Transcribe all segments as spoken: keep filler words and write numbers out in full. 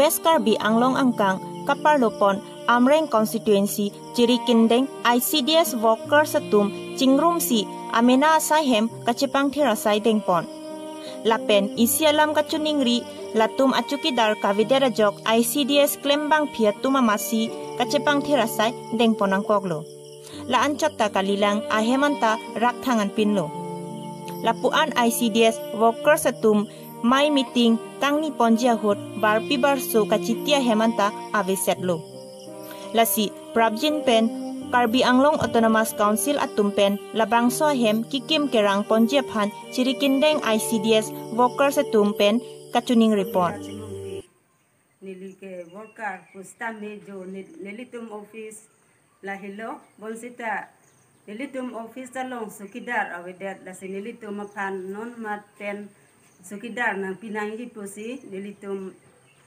West Karbi Anglong angkang kaparlopon Amreng constituency chirikindeng I C D S workers atum chingrumsi amena asai hem kachepangthir asai dengpon. Lapen isi alam kachiningri latum achukidar kavedet ajok I C D S klembangpi atum amatsi kachepangthir asai dengpon nangkoklo. La-anchot ta kalilang ahem anta rakthang anpinlo. Lapu-an I C D S workers atum mei meeting kangniponji ahut barpi barso kachiti ahem anta avesetlo. Lasi prapjin pen Karbi Anglong Autonomous Council atum pen labangso ahem kikim kerangponji aphan chirikindeng I C D S workers atum pen kachiningripon. Neli ke worker pusitame jo ne-, nelitum office lahelo, bonsita nelitum office along chowkidar avedet, lasi nelitum aphan non mat pen chowkidar nangpi nangji pusi nelitum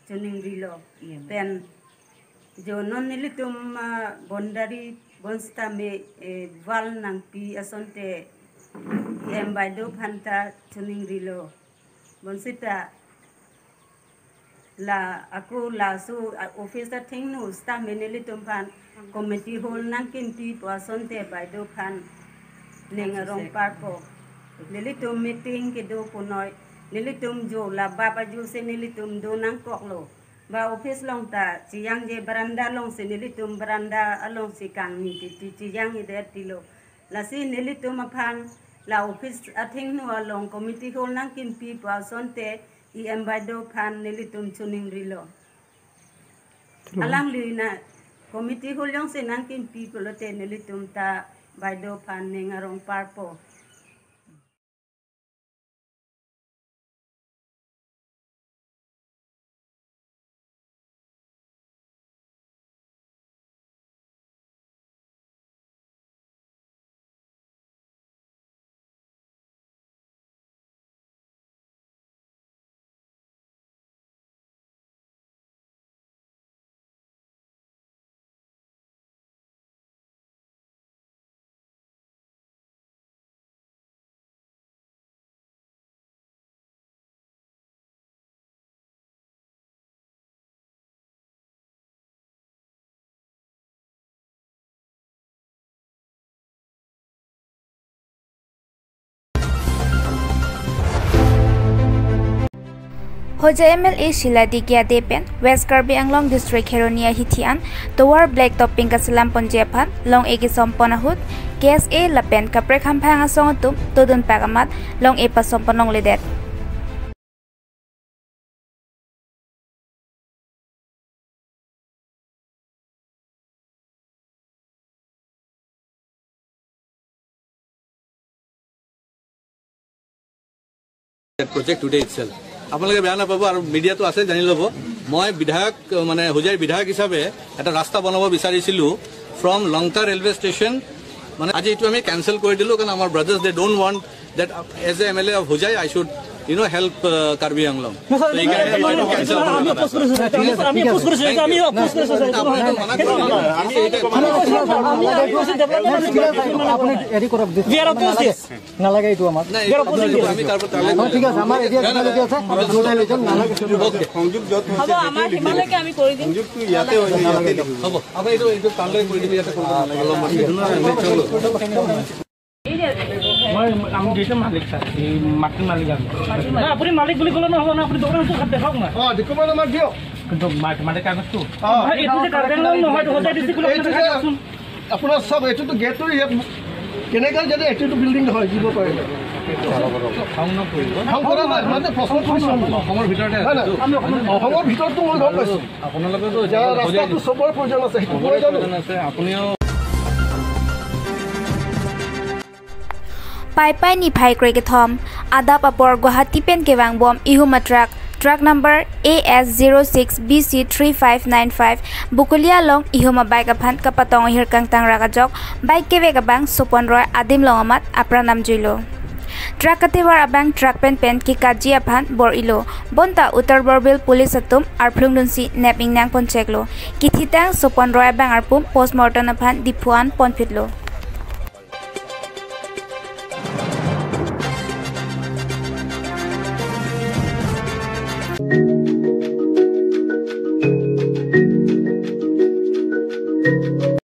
chiningrilo. Iya, ma'am. Pen jo non nelitum, ah, boundary bonsitame, eh, wall nangpi asonte E M Baido aphanta chiningrilo. Bonsita la ako laso, ah, office athengno sitame nelitum aphan committee hall nangkimpipo asonte Baido aphan ning arong parpo. Nelitum meeting kedo punoi, nelitum jo labap ajuse nelitum do nangkoklo. Ba office along ta chiyangje, veranda alongsi nelitum veranda alongsi kangni titi chiyangjedet tilo. Lasi nelitum aphan la office athengno along committee hall nangkimpipo asonte E M Baido aphan nelitum chiningrilo. Hello. Alangli na committee hall jongsi nangkimpi pulote nelitum ta Baido aphan ning arong parpo. Hojai M L A Shiladi Gyade pen West Karbi Anglong District Kheroni ahithi an tovar black topping kaselam ponji aphan long-e kesompon ahut K S A lapen kaprek hamphang asong atum todun pak amat long-e pasompon longledet. That project today itself. আপোনালোকে বেয়া নাপাব আৰু মিডিয়াটো আছে, জানি ল'ব। মই বিধায়ক, মানে, হোজাইৰ বিধায়ক হিচাপে এটা ৰাস্তা বনাব বিচাৰিছিলোঁ from লংকা ৰেলৱে ষ্টেচন, মানে, আজি এইটো আমি কেঞ্চেল কৰি দিলোঁ, কাৰণ আমাৰ brothers, they don't want that, uh, as a M L A of Hojai, I should, you know, help, uh, Karbi Anglong। No, sir, তো এইকাৰণে আমি মই এইটো কেঞ্চেল কৰিলোঁ। আমি অপ'জ কৰিছোঁ, ছাৰ। ঠিক আছে, আমি অপ'জ কৰিছোঁ, এইটো আমি অপ'জ কৰিছোঁ, ছাৰ। এইটো নহয়। আপোনালোকে মানা কৰক। আমি এইটো আমি অপ'জ কৰিছোঁ, ডেভেলপমেণ্ট আপুনি হেৰি কৰক, We are opposed this। নালাগে এইটো আমাক। নাই, এইটো আমি তাৰ পৰা তালৈ অ, ঠিক আছে, আমাৰ এতিয়া নাই, নাই, আপোনালোকে আছে, নাই। দুটাই লৈ যাওক, নালাগে। অ'কে। সংযোগ য'ত হ'ব, হৈছে, আমাৰ সেইটোৱে লিখিব। সিমানলৈকে আমি কৰি দিম। সংযোগটো ইয়াতে হৈছে, ইয়াতে লিখিব। হ'ব, আপুনি এইটো, এইটো তালৈ কৰি দিব, ইয়াতে কৰিব নালাগে। অলপমান। মই, আমি দুইটা মালিক, ছাৰ। এই মাটিৰ মালিক আমি। না, আপুনি মালিক বুলি ক'লে নহ'ব ন, আপুনি ডকুমেণ্টছ দেখাওক না। অ, ডকুমেণ্ট আমাক দিয়ক। কিন্তু মা-, মাটিৰ কাগজটো। অ। নহয়, এইটো যে কাৰ্বি আংলং নহয়, এইটো সদায় ডিষ্ট্ৰিক্ট এইটো যে আপোনাৰ চাওক, এইটোতো গেটটো ইয়াত কেনেকৈ যদি এইটোতো বিল্ডিং হয়, দিব পাৰে। খং নকৰিব। খং কৰা নাই, মানে প্ৰশ্ন কৰিছোঁ আমি। অসমৰ ভিতৰতে নাই, নাই, আছে। অসমৰ ভিতৰতো মই গম পাইছোঁ। আপোনালোকেতো এতিয়া ৰাস্তাটো চবৰে প্ৰয়োজন আছে, সেইটো মই জানো। আছে, আপুনিও Paipai niphai krekethom adap apor Guwahati pen kevangbom ihum a truck, truck number A S zero six B C three five nine five Bokolia along ihum a bike aphan kapatong ahir kangtang rak ajok bike kevek abang Sopon Roy adim long amat apran namjuilo. Truck katevar abang truck pen pen kekaji aphan bor-ilo. Bonta Uttar Borbil police atum arphlung dunsi nep ingnang poncheklo. Kithitang Sopon Roy abang arpum postmortem aphan Diphu an ponphitlo.